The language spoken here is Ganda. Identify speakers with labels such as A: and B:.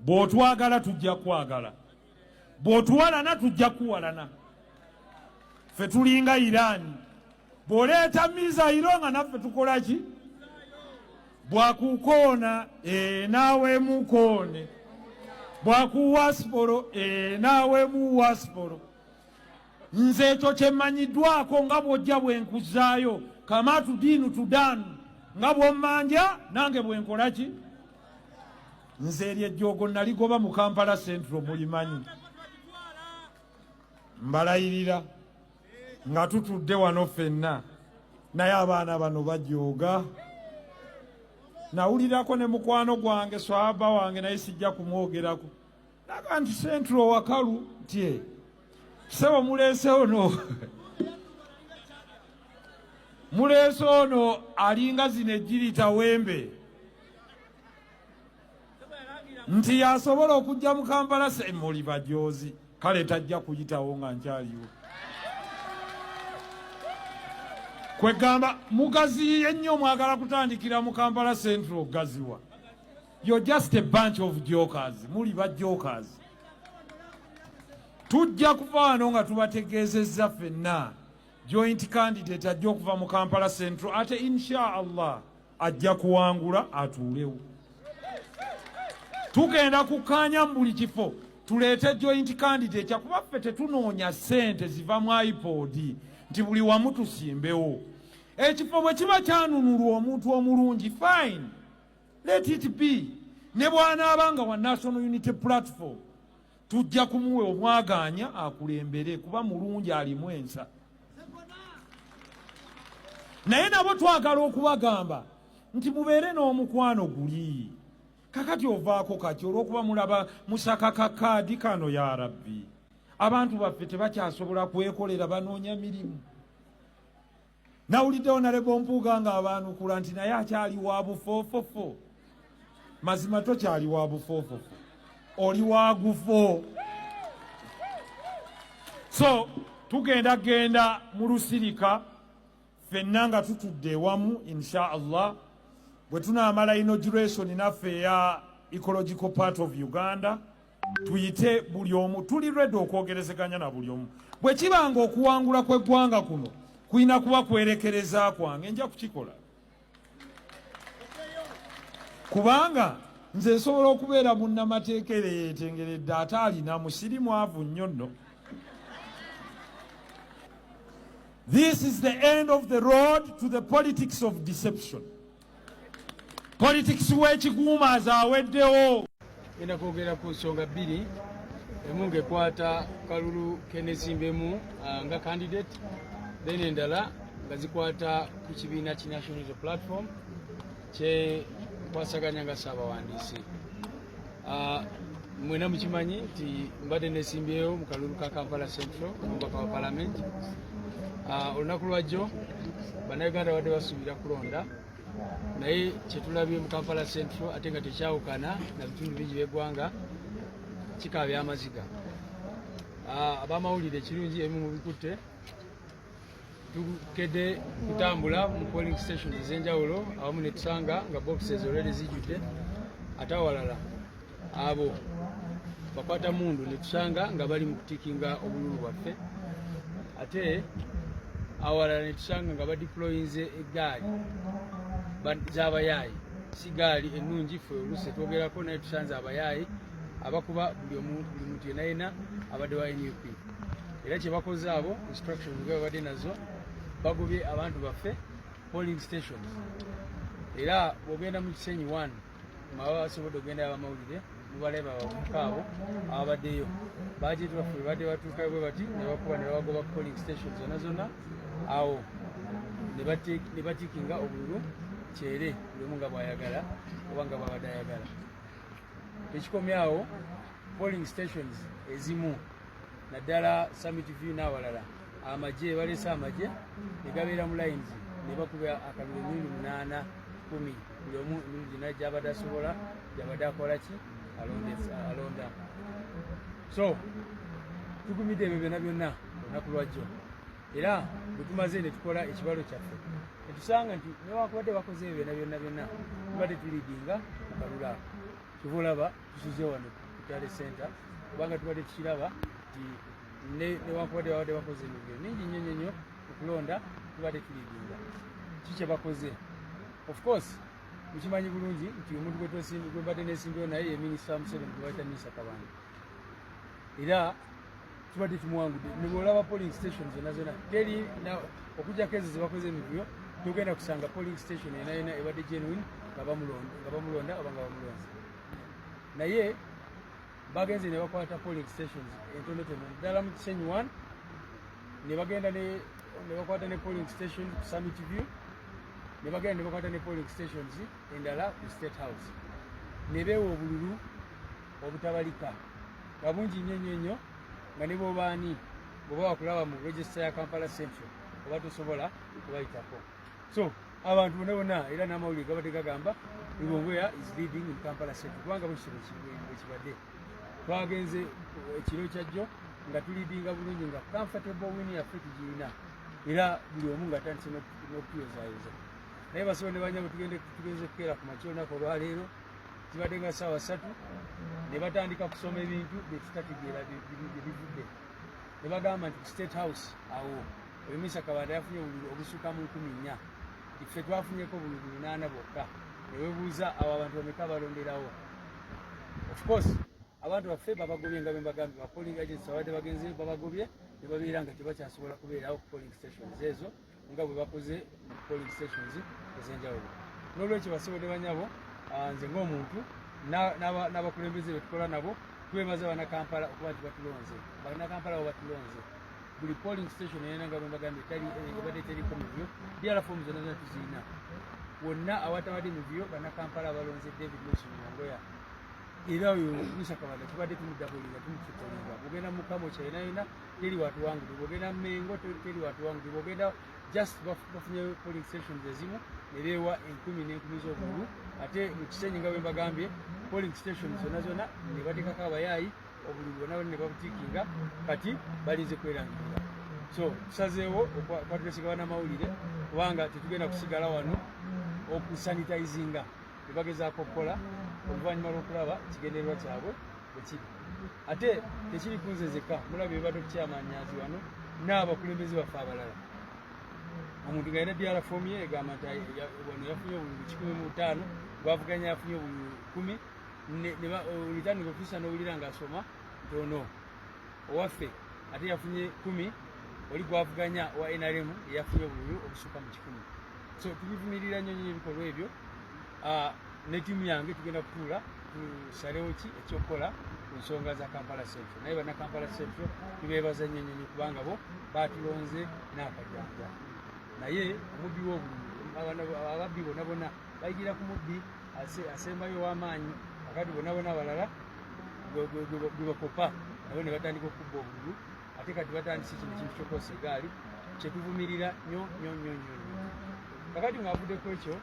A: Bw'otwagala tujja kwagala, bw'otuwalana tujja kuwalana. Ffe tulinga Irani, bw'oleeta mizayiro nga naffe tukola ki? Bwakukoona naawe mukoone, bwakuwa sipolo naawe muwa sipolo. Nze ekyo kyemmanyiddwako, nga bw'ojja bwe nkuzaayo, kama tudiinu tudaanu, nga bw'ommanja nange bwe nkola ki? Nze eryo ejjoogo naligoba mu Kampala Central, mulimanyi. Mbalayirira nga tutudde wano ffenna, naye abaana bano bajooga. Nawulirako ne mukwano gwange, swahaba wange, naye sijja kumwogerako, naga nti Central wakalu tye sebo, muleese ono, muleese ono alinga zino ejjirita wembe, nti yasobola okujja mu Kampala. Se muli bajozi, kale tajja kuyitawo nga nkyaliwo. Kwegamba mugaziye nnyo, mwagala kutandikira mu Kampala Central gaziwa. You're just a bunch of jokers, muli ba jokers. Tujja kuva wano nga tubategeezezza ffenna joint candidate ajja okuva mu Kampala Central, ate insha Allah ajja kuwangula atuulewo. Tugenda kukkaanya mu buli kifo tuleete joint candidate, kyakuba ffe tetunoonya ssente ziva mu IPOD nti buli wamu tusimbewo. Ekifo bwe kiba kyanunulwa omuntu omulungi, fine, let it be. Ne bw'anaaba nga wa National Unity Platform, tujja kumuwa omwagaanya akulembere, kuba mulungi, alimu ensa. Naye nabo twagala okubagamba nti mubeere n'omukwano guli. Kakati ovaako kati olw'okuba mulaba musaka ka kaadi kano. Ya Rabbi, abantu baffe tebakyasobola kwekolera, banoonya mirimu. Nawuliddewo nalebo Mpuuga nga abaanukula nti naye akyali wa bufoofofo. Mazima tokyali wa bufoofofo, oli wa gufo. So tugenda genda mu lusirika ffenna nga tutudde ewamu, insha Allah, bwe tunaamala inauguration naffe eya Ecological Part of Uganda, tuyite buli omu. Tuli ready okwogerezeganya na buli omu. Bwe kibanga okuwangula kw'eggwanga kuno kulina kuba kwerekereza kwange, nja kukikola, kubanga nze nsobola okubeera munnamateeka era yeetengeredde, ate alina musiri mwavu nnyo nno. This is the end of the road to the politics of deception. Politics w'ekiguumaaza aweddewo.
B: Ngenda kwogera ku nsonga bbiri, emu ng'ekwata kalulu kenesimbemu nga candidate, then endala nga zikwata ku kibiina ki National Unity Platform kye nkwasaganya nga ssaabawandiisi. Mwena mukimanyi nti mbadde nesimbyewo mu kalulu ka Kampala Central, omubaka wa palamenti. Olunaku lwajjo Bannayuganda badde basuubira kulonda, naye kyetulabye mu Kampala Central, ate nga tekyawukana na bitundu bingi by'eggwanga, kikaabya amaziga. Abamawulire, ekirungi ebimu mubikutte. Tukedde kutambula mu polling stations ez'enjawulo, awamu ne tusanga nga boxes already zijjudde, ate awalala abo bakwata mundu ne tusanga nga bali mu kutikinga obululu bwaffe, ate awalala ne tusanga nga badeployinze eggaali z'abayaayi, si gaali ennungi ffe oluusi twogerako, naye tusanze abayaayi abakuba buli muntu yena yena abadde wa NUP. Era kye bakoze abo, instructions nga babadde nazo, bagobye abantu baffe polling stations. Era bw'ogenda mu Kisenyi 1, mwaba basobodde okugenda abamawulire mubalaba abavubuka abo ababaddeyo, bagenti baffe badde batuukayo bwe bati ne bakuba ne babagoba ku polling station zonna zonna awo ne batikinga obululu kyere, buli omu nga bw'ayagala oba nga bw'abadde ayagala. Tekikomyawo, polling stations ezimu, naddala Summit View n'awalala, amagye baleese amagye ne gabeera mu lines ne bakuba akalulu emirundi munaana, 10, buli omu emirundi gyonna gyabadde asobola, gyabadde akola ki, alonda. So tugumidde ebyo byonna byonna olunaku lwajjo, era bwe tumaze ne tukola ekibalo kyaffe ne tusanga nti newankubadde bakoze ebyo byonna byonna byonna, tubadde tulidinga mu kalulu ako. Kyova olaba tusuze wano ku tally center, kubanga tubadde tukiraba nti newankubadde babadde bakoze emivuyo mingi nnyo nnyo nnyo okulonda, tubadde tuleadinga. Ki kye bakoze? Of course mukimanyi bulungi nti omuntu gwe mbadde nesimbyewo naye ye minisita wa Museveni gwe bayita Minsa Kabanda, era tubadde tumuwangudde. Nebwolaba polling station zonna zonna teri, okujjako ezo zebakoze emivuyo, togenda kusanga polling station yena yena ebadde genuine nga bamulonda oba nga bamulonze. Naye bagenze ne bakwata polling stations entonotono ddala mu Kisenyi 1, ne bagenda ne bakwata ne polling station ku Summit View, ne bagenda ne bakwata ne polling stations endala ku State House, ne beewa obululu obutabalika nga bungi nnyo nnyo nnyo, nga ne bwobaani bw'oba wakulaba mu register ya Kampala Central oba tosobola kubayitako. So abantu bonna bonna, era n'amawulire gabadde gagamba Rubongoya is leading in Kampala Central, kubanga bwekityo bwekibadde. Twagenze ekiro kyajjo nga tuleadinga bulungi, nga comfortable win yaffe tugirina, era buli omu nga atandise n'okutuyozaayoza. Naye basobo ne banyabo, tugenze kukeera ku makya olunaku olwaleero, kibadde nga 3:00, ne batandika kusoma ebintu byetutategeera bye bivudde, ne bagamba nti ku State House awo oyo Misa Kabanda yafunye obululu obusukka mu 4,000, ffe twafunyeko obululu 800 bwokka. Ne weebuuza awo abantu bameka balonderawo. Of course abantu baffe babagobye, nga bembagambye, ba polling agents babadde bagenze babagobye ne babeera nga tebakyasobola kubeerawo ku polling stations ezo, nga bwe bakoze mu polling stations ez'enjawulo. N'olwekyo basebo ne banyabo, nze ng'omuntu n'abakulembeze be tukola nabo, twebaza Bannakampala okuba nti batulonze. Bannakampala bo batulonze. Buli polling station yena, nga bwembagambye, ebadde teriko mivuyo, DR form zonna zonna tuzirina. Wonna awatabadde mivuyo, Bannakampala balonze David Wilson Rubongoya, era oyo Musa Kabanda tubadde tumudoublinga, tumutriplinga. Bwogenda mu Kamwokya yena yena teri watuwangudde, bwogenda Mengo teri watuwangudde, bwogenda just bafunye polling stations ezimu ne beewa enkumi n'enkumi z'obululu. Ate mu Kisenyi, nga bwe mbagambye, polling stations zonna zonna ne bateekako abayaayi, obululu bwonna bonna ne babutickinga, kati balinze kwerangirira. So tusazeewo okwatulesiga bannamawulire, kubanga tetugenda kusigala wano okusanitizinga ne bagezaako okukola oluvannyuma lw'okulaba ekigendererwa kyabwe bwe kiri. Ate tekiri ku nze nzekka, mulabye bibadde okukyamanyazi wano n'abakulembeze baffe abalala. Omuntu nga alina DR form ye egamba nti wano yafunye obululu 105, gwavuganya yafunye obululu 10, returning officer n'owulira ng'asoma nti ono owaffe ate yafunye 10, oli gwavuganya owa NRM yafunye obululu obusukka mu 100. So tubivumirira nnyo nnyo ebikolwa ebyo. Ne ttiimu yange tugenda kutuula tusalewo ki ekyokukola ku nsonga za Kampala Central. Naye banna Kampala Central tubeebaza nnyo nnyo nnyo, kubanga bo batulonze n'akajanja. Naye omubbi w'obululu, ababbi bonna bonna bayigira ku mubbi asembayo ow'amaanyi. Akati bonna bonna abalala gwe bakopa, nabo ne batandika okubba obululu. Ate kati batandise kino ekintu kyokwosa egaali, kyetuvumirira nnyo nnyo nnyo nnyo nnyo. Kakati ng'avuddeko ekyo.